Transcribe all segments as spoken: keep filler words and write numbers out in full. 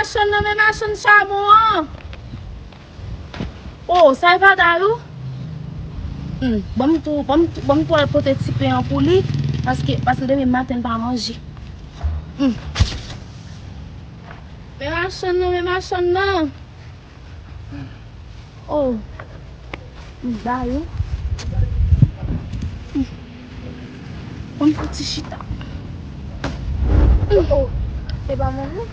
Machann nan, men machann chabon an. Oh, sa e pa Dayou? Hmm, ban m tou, ban m tou, ban m tou al pote ti pen an pou li, paske, paske depi maten l pa manje. Hmm. Men machann nan, men machann nan. Oh. Dayou. Ban m fè ti chita. Oh, se pa mwen non.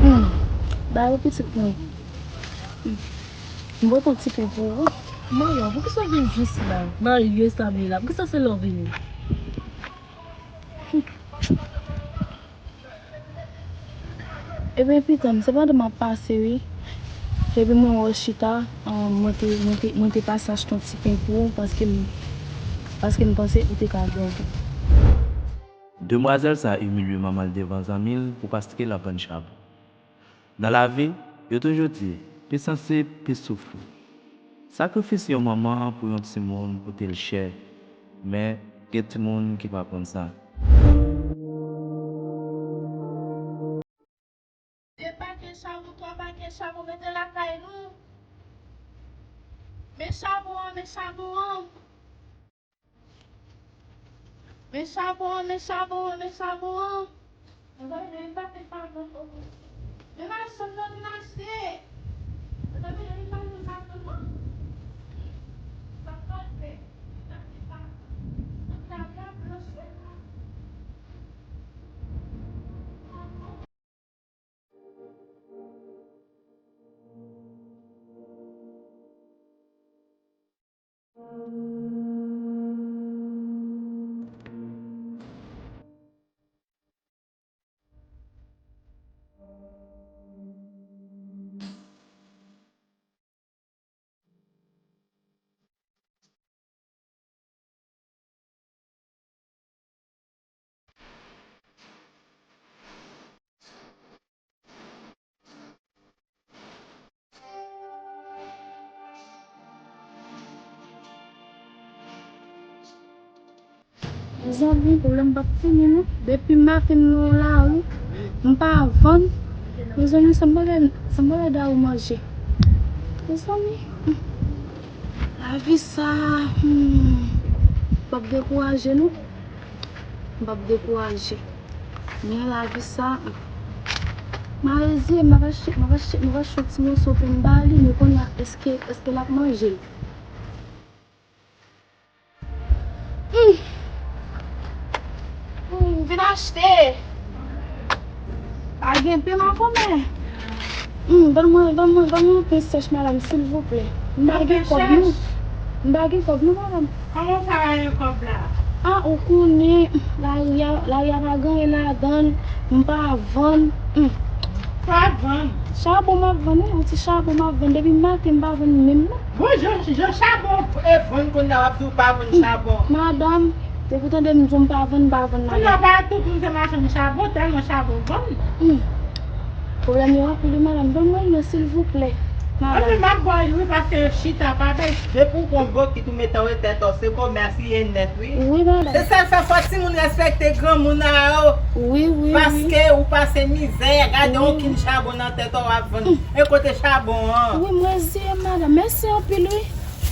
Hmm. Dayou pitit mwen. Hmm. M pote yon ti pen pou ou. Maryò, poukisa w vin jis la? Maryò, sa vin la. Poukisa se lè w vini? Ebyen, pitit, se pandan m ap pase, wi. Epi mwen wè w chita, ah, mwen te, mwen te, mwen te pase achte yon ti pen pou ou, paske m, paske m panse ou te ka bwè. Demwazèl sa imilye manman l devan zanmi l pou paske l ap vann chabon. Nan lavi, yo toujou di, pi sanse, pi soufri. Sakrifis yon manman pou yon timoun koute l chè, men gen timoun ki pa konn sa. De pakèt chabon, twa pakèt chabon, mete lakay nou. Men chabon an, men chabon an. Men chabon an, men chabon an, men chabon an. Mezanmi, men li pa te pa bon. Men machann nan vin achte. Mezanmi, men li pa te pa bon. Sa pral fè. Li pa te pa bon. Ann gade a blanch wè la. Mezanmi, pwoblèm p ap fini non. Depi maten m nan lari, m pa vann. Mezanmi, sa m pral, sa m pral ba yo manje. Mezanmi, hmm. Lavi sa, hmm. M p ap dekouraje non. M p ap dekouraje. Men lavi sa, hmm. M a rezye, m ap achte, m ap achte, m ap achte yon ti moso pou m ba li, men kounye a, èske, èske l ap manje l? Hmm. Hmm, vin achte. Pa gen pen makomè. Hmm, ban mwen, ban mwen, ban mwen yon pen sèch, madanm, silvouplè. M pa gen kòb non. M pa gen kòb non, madanm. Kòman w ka pa gen kòb la? Ah, ou konnen, lari a, lari a pa gen anyen ladan l, m pa vann. Hmm. Pa vann? Chabon m ap vann, wi, yon ti chabon m ap vann. Depi maten m pa vann menm non. Bon, jan, jan chabon e vann kounye a, w ap di w pa vann chabon. Madanm, depi w tande m di w m pa vann, m pa vann, madanm. Kounye a, pa tout moun se machann chabon, tèlman chabon vann. Hmm. Pwoblèm yo anpil, wi, madanm. Ban mwen l non, silvouplè, madanm. Anpil, m ap ba w li, wi, paske chita pa bèl. Depi w gon bokit ou mete anwo tèt ou, se komès li ye nèt, wi. Wi, madanm. Se sa k fè fò timoun respekte granmoun a yo. Wi, wi, wi. Paske ou pase mizè, gade yon kin chabon nan tèt ou, w ap vann. Hmm. E kote chabon an? Wi, m reziye, madanm. Mèsi anpil, wi.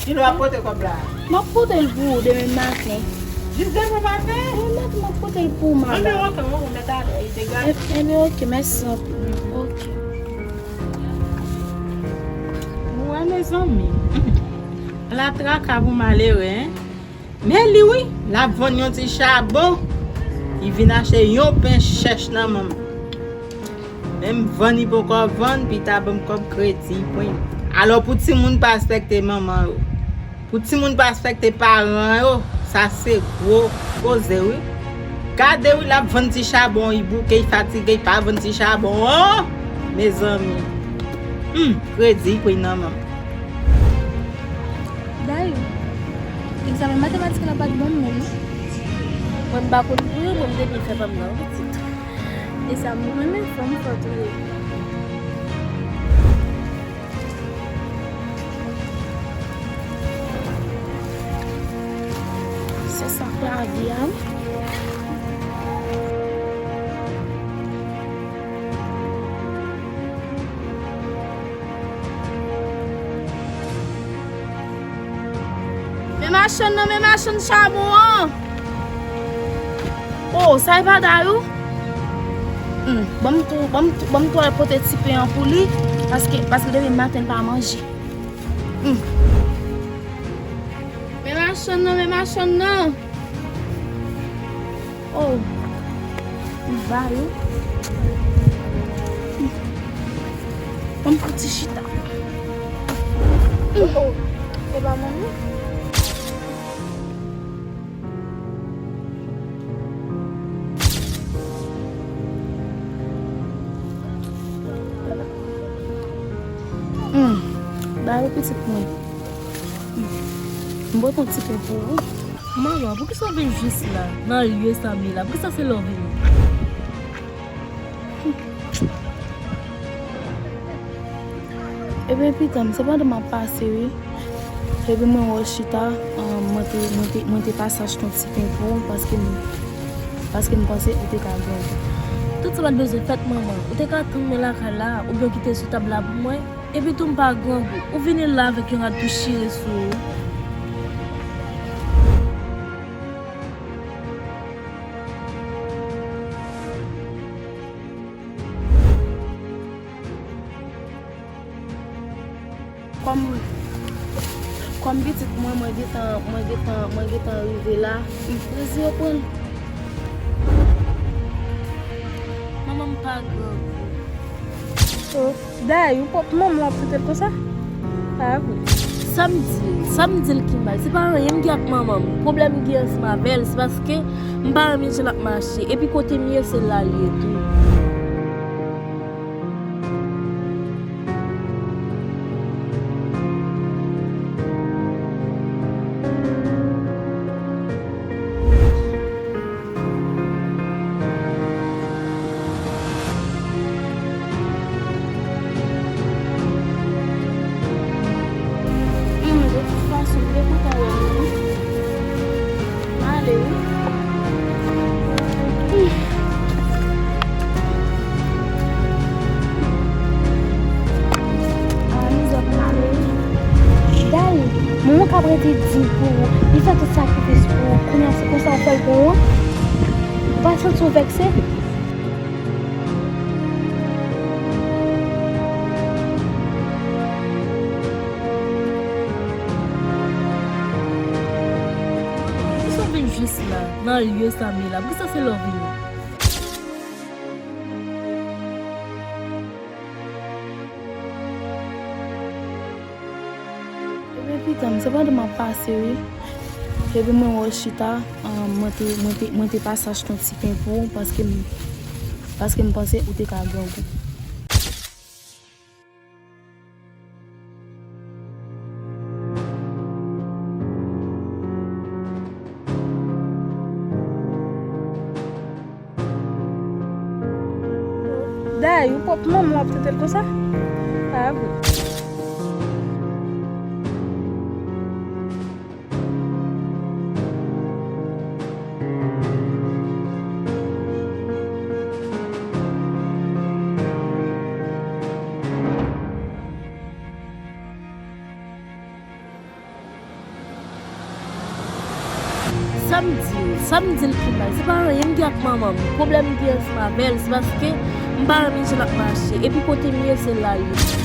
Kilè w ap pote kòb la? M ap pote l pou ou demen maten. Jis demen maten? Wi, maten, m ap pote l pou ou, madanm. Anben, ok, m ap mete ale, e degaje. E, ebyen, ok, mèsi anpil. Ok. Ou wè, mezanmi. La traka pou malere, en. Men li wi, l ap vann yon ti chabon. Li vin achte yon pen chèch nan men m. Menm vann li poko vann, pita ban m kòb kredi pou li. Alò pou timoun pa respekte manman yo, pou timoun pa respekte paran yo, sa se gwo koze wi. Gade wi, l ap vann ti chabon, li bouke, li fatige, li pa vann ti chabon. Oh! Mezanmi. Hmm, kredi li pran nan men m. Dayou, egzamen matematik la pa t bon menm non. Mwen m pa konn pou yo, mwen m te byen fè pa m nan pitit. E sa m renmen fanm fò tou ye. Lavi a wi. Men machann nan, men machann chabon an. Oh, sa e pa Dayou? Hmm, ban m tou, ban m tou, ban m tou al pote ti pen an pou li, paske, paske depi maten l pa manje. Hmm. Men machann nan, men machann nan. Oh, m ba yo. Ban m fouti chita. Oh, oh, se pa manmi? Hmm, ba yo pitit mwen. Hmm. M pote yon ti pen pou ou. Manman, poukisa w vin jis la, nan lye sa m ye la? Poukisa se la w vini? Ebyen, pitit mwen, se pandan m ap pase, wi. Epi mwen wè w chita, ah, mwen te, mwen te, mwen te pase achte yon ti pen pou ou, paske m, paske m panse ou te ka grangou. Tout sa pa t bezwen fèt, manman. Ou te ka tann mwen lakay la, oubyen w kite sou tab la pou mwen. Epi tou m pa grangou. Ou vini la avèk yon rad pou chire sou ou. Kòm, kòm pitit mwen, mwen gentan, mwen gentan, mwen gentan rive la, m plezi yo pran. Manman m pa grangou. Oh, dayè, yon pwòp manman w ap trete l konsa? Pa vre. Sa m di l, sa m di l ki mal? Se pa anyen m gen ak manman m. Pwoblèm m gen ansanm avè l, se paske m pa renmen jan l ap mache. Epi kote m ye, se la l ye tou. Hum, de tout fason, m te kontan wè nou, wi. M ale, wi. Hum. Ah, mizè pou m ale, wi. Dayè, manman w k ap rete di pou ou, li fè tout sakrifis pou ou, kounye a se konsa w fè l pou ou an? Ou pa santi w vèkse? Poukisa w vin jis la, nan lye sa m ye la? Poukisa se la w vini? Ebyen, pitit mwen, se pandan m ap pase, wi. Epi mwen wè w chita, ah, mwen te, mwen te, mwen te pase achte yon ti pen pou ou, paske m, paske m panse ou te ka grangou. Dayè, yon pwòp manman w ap trete l konsa? Pa vre. Sa m di l, sa m di l ki mal? Se pa anyen m gen ak manman m. Pwoblèm m gen ansanm avè l, se paske m pa renmen jan l ap mache. Epi kote m ye, se la l ye.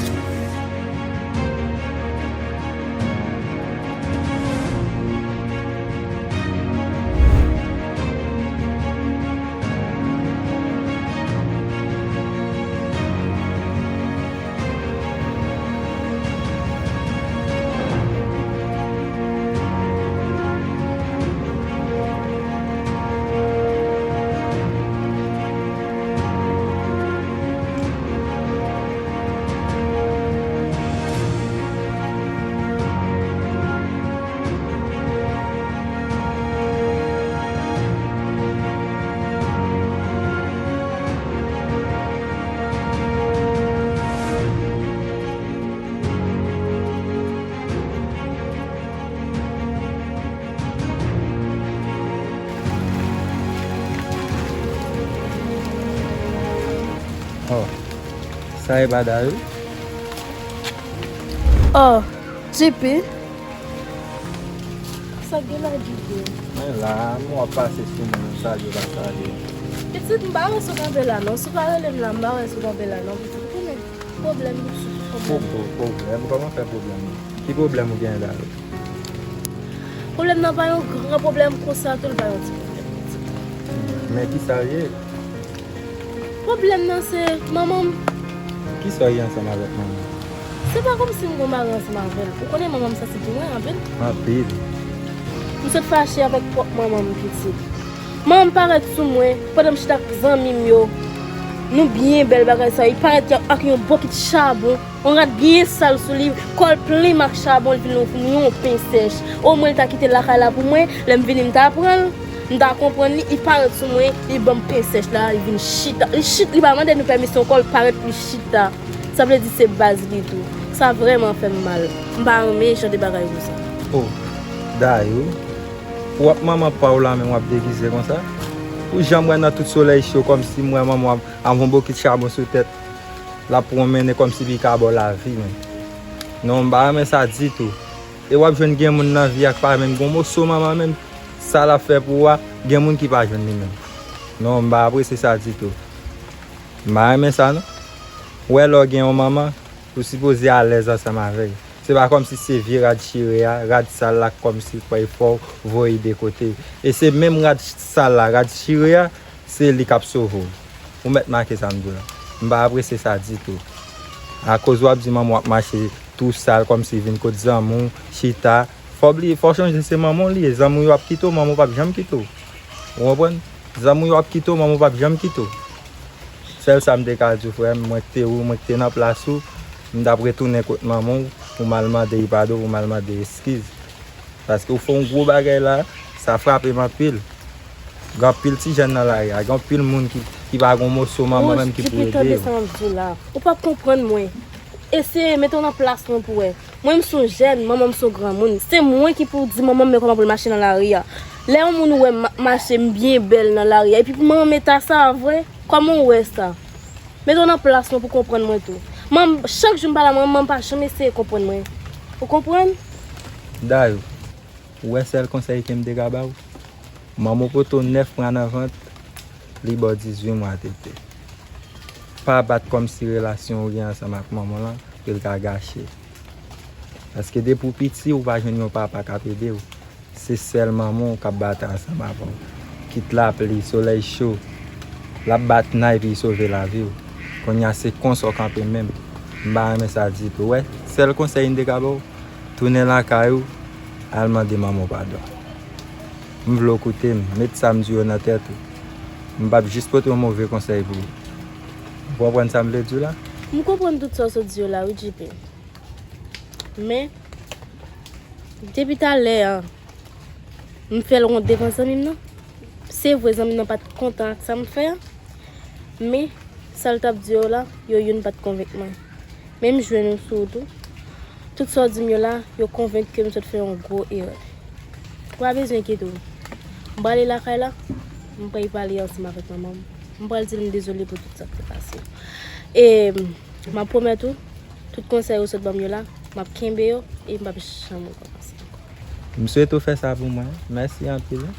Sa e pa Dayou? Oh, J P. Sa gen la, J P? Mwen la, mwen w ap pase sou mwen, w salye, w pa salye. Pitit, m pa wè si w kanpe la non. Si w pa rele m la, m pa wè si w kanpe la non, pitit. Ou konnen, pwoblèm, pitit, pwoblèm. Pwoblèm? Kòman fè pwoblèm? Ki pwoblèm ou genyen la? Pwoblèm nan pa yon gran pwoblèm konsa tou, l pa yon ti pwoblèm. Men ki sa l ye? Pwoblèm nan se manman m. Ki sa w ye ansanm avèk manman m? Se pa kòmsi m gon bagay ansanm avè l. Ou konnen manman m sansib pou mwen anpil. Anpil. M sot fache avèk pwòp manman m, pitit. Manman m parèt sou mwen pandan m chita ak zanmi m yo. Nou byen bèl bagay sa. Li parèt ak yon bokit chabon. Yon rad byen sal sou li, kò l plen mak chabon, li vin ofri m yon pen sèch. Omwen li ta kite l lakay la pou mwen, lè m vini m ta pran l, m ta konprann li, li parèt sou mwen, li ban m pen sèch la, li vin chita. Li chit, li pa mande nou pèmisyon, kò l parèt, li chita. Sa vle di se baz li tou. Sa vrèman fè m mal. M pa renmen jan de bagay konsa. Oh, Dayou, w ap manman pa w la menm w ap degize konsa? Ou janm wè nan tout solèy cho kòmsi m wè manman w ap, ap yon bokit chabon sou tèt? L ap pwonmennen kòmsi li ka ba w lavi, men. Non, m pa renmen sa ditou. E w ap jwenn gen moun nan vi a k pa menm gen yon moso manman menm, sa l ap fè pou ou a, gen moun ki pa jwenn li menm. Non, m pa apresye sa ditou. M pa renmen sa, non. Ou wè lè w gen yon manman, ou sipoze alèz ansanm avè l. Se pa kòmsi se vye rad chire a, rad sal la, kòmsi kwè fò w voye de kote. E se menm rad sal la, rad chire a, se li k ap sove w. Ou mèt make sa m di w la. M pa apresye sa ditou. Akoz w ap di manman w ap mache tou sal kòmsi vin kot zanmi w, chita. Fò w bliye, fò w chonje se manman w li ye. Zanmi w yo ap kite w, manman w p ap janm kite w. Ou konprann? Zanmi w yo ap kite w, manman w p ap janm kite w. Sèl sa m te ka di w, frè m, mwen k te ou, mwen k te nan plas ou, m t ap retounen kot manman w pou m al mande li padon, pou m al mande eskiz. Paske ou fè yon gwo bagay la, sa frape m anpil. Gen anpil ti jèn nan lari a, gen anpil moun ki, ki pa gen yon moso manman menm ki pou ede yo. J P, tande sa m ap di w la. Ou p ap konprann mwen. Eseye mete w nan plas mwen pou wè. Mwen, m se yon jèn, manman m se yon granmoun. Se mwen ki pou di manman m men kòman pou l mache nan lari a. Lè yon moun wè m ap mache, m byen bèl nan lari a, epi pou manman m eta sa a vre, kòman w wè sa? Mete w nan plas mwen pou konprann mwen tou. Manman, chak jou m pale a manman m, manman m pa janm eseye konprann mwen. Ou konprann? Dayou, ou wè sèl konsèy ke m te ka ba w? Manman w pote w nèf mwa nan vant, li ba w dizuit mwa tete. Pa bat kòmsi relasyon w gen ansanm ak manman w lan, ke l ka gache. Paske depi w piti, ou pa jwenn yon papa k ap ede w. Se sèl manman w k ap batay ansanm avè w. Kit lapli, solèy cho, l ap bat nan epi l sove lavi w. Kounye a se konsa w kanpe menm. M pa renmen sa ditou. Wè, sèl konsèy m te ka ba w, tounen lakay ou, al mande manman w padon. M vle w koute m, met sa m di yo nan tèt ou. M p ap jis pote yon move konsèy pou ou. Ou konprann sa m vle di w la? M konprann tout sa w sot di yo la, wi, J P. Men, depi talè a, m fè l wont devan zanmi m nan. Se vre, zanmi m nan pa t kontan ak sa m fè a. Men, sa l t ap di yo la, yo youn pa t konvenk mwen. Men m jwenn ou sou wout ou. Tout sa w di m yo la, yo konvenk ke m sot fè yon gwo erè. Ou pa bezwen enkyete w. M prale lakay la, m pral pale ansanm avèk manman m. M pral di l m dezole pou tout sa k te pase. E m ap pwomèt ou, tout konsèy ou sot ban m yo la, m ap kenbe yo e m p ap janm rekòmanse ankò. M swete w fè sa pou mwen. Mèsi anpil, wi.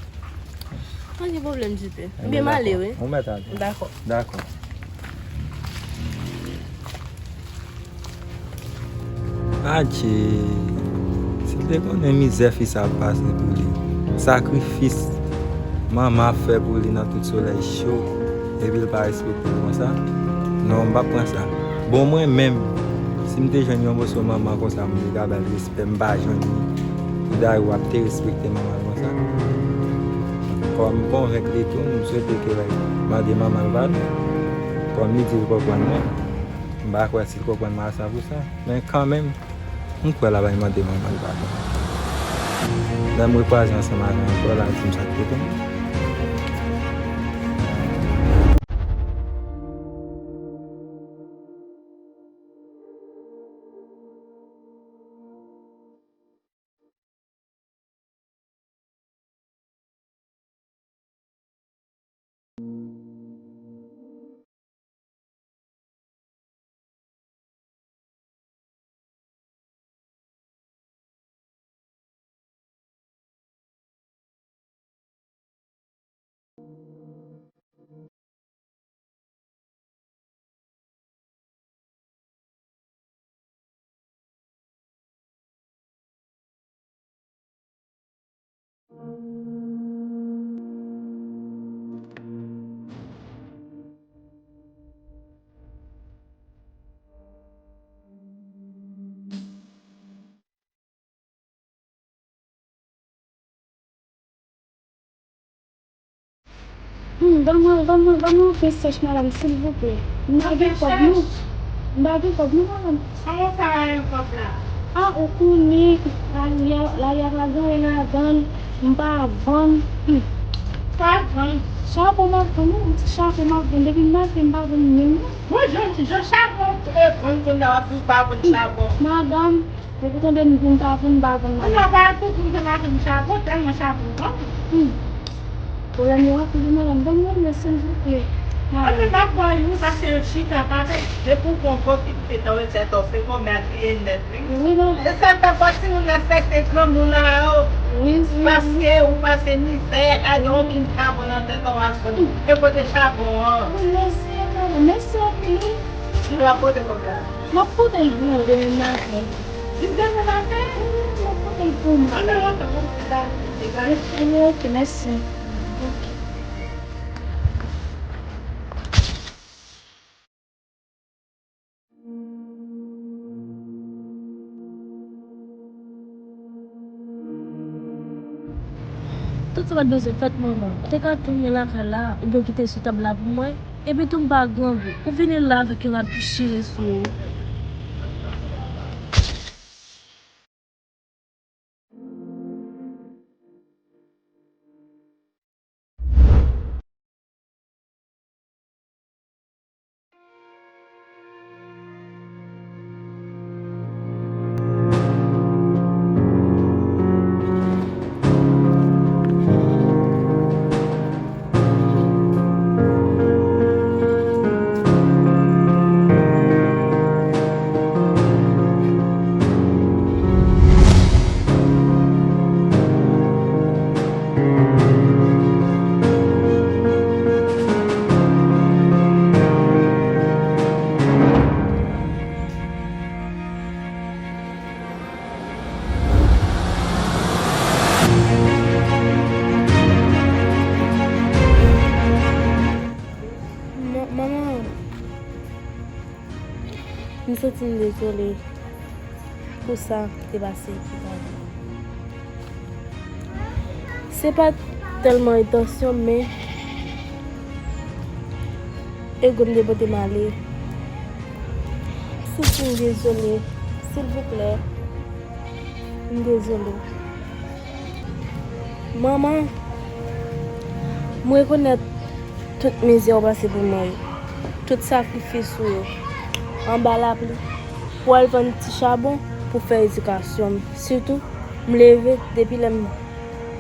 Pa gen pwoblèm, J P. Ebyen, m ale, wi. Ou mèt ale. Dakò. Dakò. Adje, si l te konnen mizè fi sa ap pase pou li, sakrifis manman ap fè pou li nan tout solèy cho, epi l pa respekte l konsa, non, m p ap pran sa. Bon, mwen menm, si m te jwenn yon moso manman konsa, m te ka ba l respè, m pa jwenn li. Pou Dayou ap te respekte manman l konsa. Kòm m konvenk li tou, m swete ke l mande manman l padon. Kòm li di l konprann mwen, m pa kwè si l konprann mwen a san pou san. Men kanmenm, m kwè l ap al mande manman l padon. Lè m rekwaze ansanm avè l ankò, l al di m sa k te pran. Hmm, ban mwen, ban mwen, ban mwen yon pye sèch, madanm, silvouplè. M pa gen kòb, non. M pa gen kòb, non, madanm. Kòman w ka pa gen kòb la? A, ou konnen, lari a, lari a pa gen anyen ladan l, m pa vann. Hmm. Pa vann? Chabon m ap vann, wi, yon ti chabon m ap vann. Depi maten, m pa vann menm, non. Bon, jan, jan chabon, e, vann kounye a, w ap di w pa vann chabon. Madanm, depi tande m di m pa vann, m pa vann, madanm. Kounye a, w pa koute m te mache m chabon, tèlman chabon vann. Hmm. Pwoblèm yo anpil, madanm. Ban m yon lè, silvouplè. Anben, m ap ba w youn, paske yo chita, pa fè. Depi w gon gwo kit petan, yo tèt w, se kòmè a griye nèt, wi. Wi, madanm. E sa k fè fò timoun respekte granmoun an yo. Wi, wi. Paske ou pase mizè, pa gen okenn chabon nan tèt ou, w ap konn. E kote chabon an? Mèsi, madanm. Mèsi anpil. Ou ap pote kòb la? M ap pote l pou ou demen maten. Jis demen maten? Wi, m ap pote l pou ou. Anben, ok, mèsi. Tout sa w pa t bezwen fèt, manman. Ou te ka tounen lakay la, oubyen w kite l sou tab la pou mwen. Epi tou, m pa grangou. Ou vini la avèk yon rad pou chire sou ou. Manman, m santi m dezole pou sa ki te pase Kitavi. Se pa t tèlman entansyon m, men ego m te pote m ale. M santi m dezole, silvouplè. M dezole. Manman, m rekonèt tout mizè w pase pou mwen yo, tout sakrifis ou yo, anba lapli, pou al vann ti chabon pou fè edikasyon m. Sitou, m leve, depi lè m,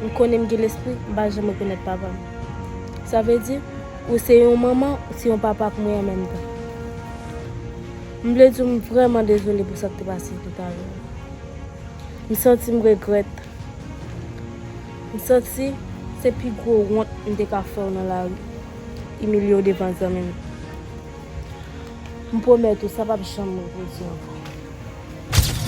m konnen m gen lespri, m pa janm rekonèt papa m. Sa vle di, ou se yon manman, ou se yon papa pou mwen an menm tan. M vle di w, m vrèman dezole pou sa k te pase toutalè. M santi m regrèt. M santi se pi gwo wont m te ka fè w nan lari, imilye w devan zanmi m. M pwomèt ou, sa p ap janm repwodui ankò.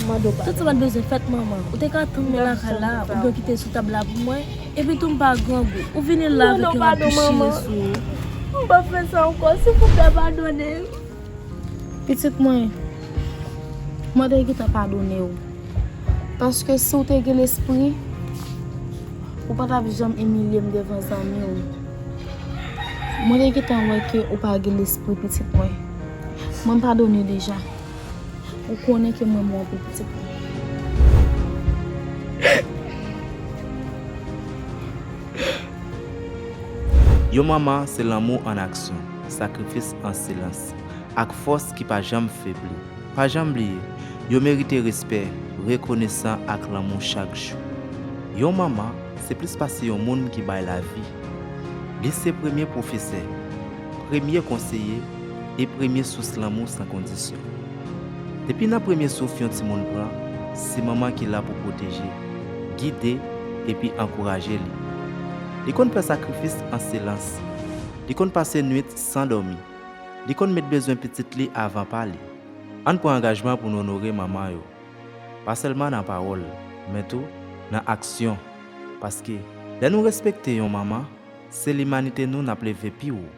M mande w padon. Tout sa pa t bezwen fèt, manman. Ou te ka tounen lakay la, oubyen w kite l sou tab la pou mwen. Epi tou, m pa grangou. Ou vini la avèk yon rad pou chire sou ou. M p ap fè sa ankò. Silvouplè, padone m. Pitit mwen, mwen te gentan padone w. Paske si w te gen lespri, ou pa t ap janm imilye m devan zanmi w. Mwen te gentan wè ke ou pa gen lespri, pitit mwen. Mwen padone w deja. Ou konnen ke mwen renmen w anpil, pitit mwen. Yon manman se lanmou an aksyon, sakrifis an silans, ak fòs ki pa janm febli. Pa janm bliye, yo merite respè, rekonesan ak lanmou chak jou. Yon manman se plis pase yon moun ki bay lavi. Li se premye pwofesè, premye konseye e premye sous lanmou san kondisyon. Depi nan premye souf yon timoun pran, se manman ki la pou pwoteje, gide, epi ankouraje li. Li konn fè sakrifis an silans. Li konn pase nwit san dòmi. Li konn met bezwen pitit li avan pa li. Ann pran angajman pou n onore manman yo, pa sèlman nan pawòl, men tou nan aksyon. Paske, lè nou respekte yon manman, se limanite nou n ap leve pi wo.